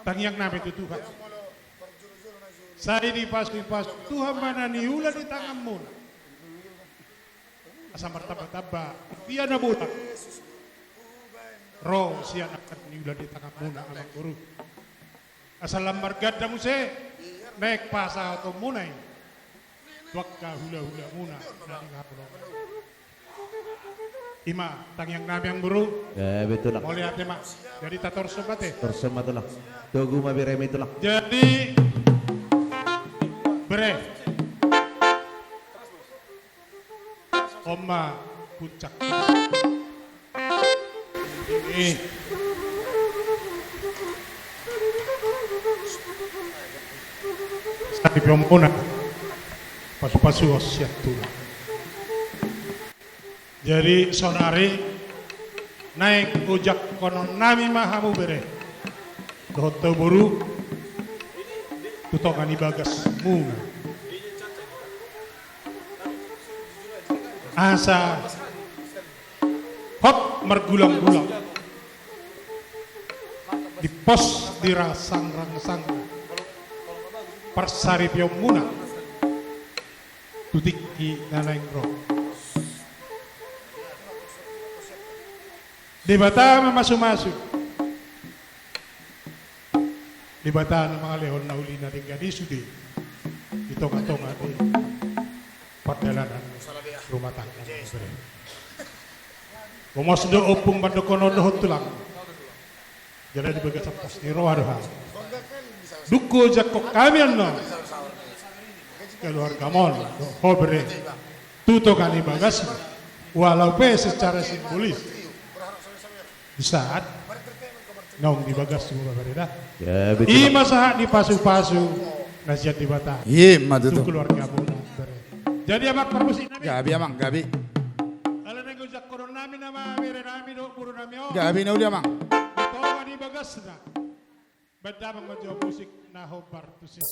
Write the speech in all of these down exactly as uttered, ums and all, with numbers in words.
Tangiang nami tu Tuhan. Sai dipasupasu Tuhan ma na niula di tanganmuna. Asa martambatamba ia na bolak ro sian angka na niula di tanganmuna, amangboru. Asa lam marganda muse naeng pasahatonmuna i tu angka hulahulamuna na di haholongan. Ima tangiang nami, amangboru. Gabe, Tulang. Mauliate ma. Jadi tatorso ma ate. Torso ma, Tulang. Togu ma beremi, Tulang. Jadi, bere, on ma puncak. Ini. Saripeonmuna pasupasuhon sian Tulang. Jadi saonari naeng ojak honon nami ma hamu bere dohot tu boru tu tonga ni bagasmuna. Asa hot margulanggulang di pos di rasangrangsangra parsaripeonmuna tu tingki na naeng ro. Debata mamasumasu. Debata na mangalehon na uli na denggan i sude di tongatonga ni pardalanan rumah tangga. Gomos do ompung mandokkon on dohot tulang. Jala di bagasan pos ni roha do hami. Dung huojakhon hami annon keluargamon dohot ho bere tu tonga ni bagasmu, walau pe secara simbolis di saat naung di bagasmu, bere da. Ima sahat ni pasupasu na sian Debata. Ima tutu. Tu keluargamuna bere. Jadi amang parmusik nami. Gabe amang, gabe. Ala naeng ojak honon nami nama bere nami dohot boru nami on. Gabe na uli amang. Di tonga ni bagasna. Baen damang ma jo musik na hombar tusi.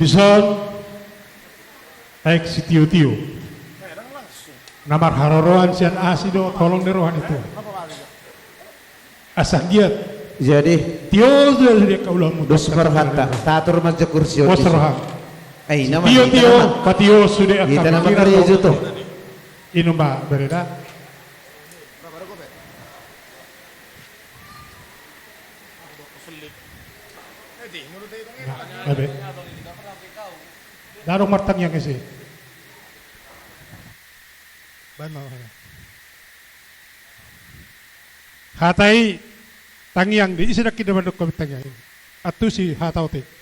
Dison, aek sitiotio. Na marharoroan sian asi do, holong ni roha ni Tuhan. Asa anggiat. Jadi. Tio do sude angka ulaonmu. Dos marhata, tator ma jo kursi on. Pos roham. Ai, nama. Tio, tio, patio sude angka pikiran. I nama, bere da. Ndang adong martangiang ise. Baen ma. Hata i tangiang do, ise ndang hita mandok hami tangiang i. Antusi hata otik.